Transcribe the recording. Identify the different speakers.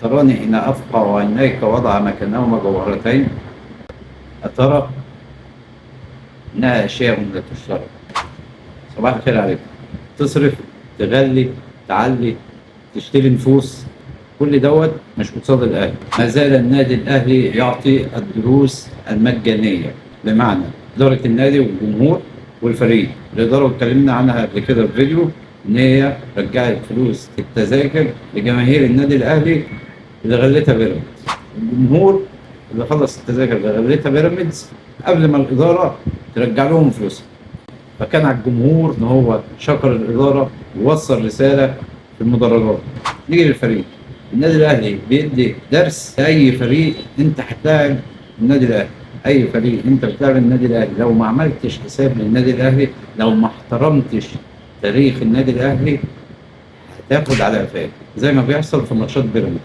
Speaker 1: أتراني حين أفقع عينيك وضع مكانهما جوهرتين؟ أترى إنها أشياء لا تشترى. صباح الخير عليكم. تصرف، تغلي، تعلي، تشتري نفوس، كل دوت مش قصاد الاهلي. ما زال النادي الاهلي يعطي الدروس المجانيه، بمعنى ادارة النادي والجمهور والفريق. الادارة اتكلمنا عنها قبل كده في فيديو ان هي رجعت فلوس التذاكر لجماهير النادي الاهلي اللي غلتها بيراميدز. الجمهور اللي خلص التذاكر اللي غلتها بيراميدز قبل ما الادارة ترجع لهم فلوسها، فكان على الجمهور ان هو شكر الادارة ووصل رسالة في المدرجات. نيجي للفريق. النادي الاهلي بيدي درس لاي فريق انت هتلاعب النادي الاهلي، اي فريق انت بتلاعب النادي الاهلي لو ما عملتش حساب للنادي الاهلي، لو ما احترمتش تاريخ النادي الاهلي، هتاخد على قفاك زي ما بيحصل في ماتشات بيراميدز.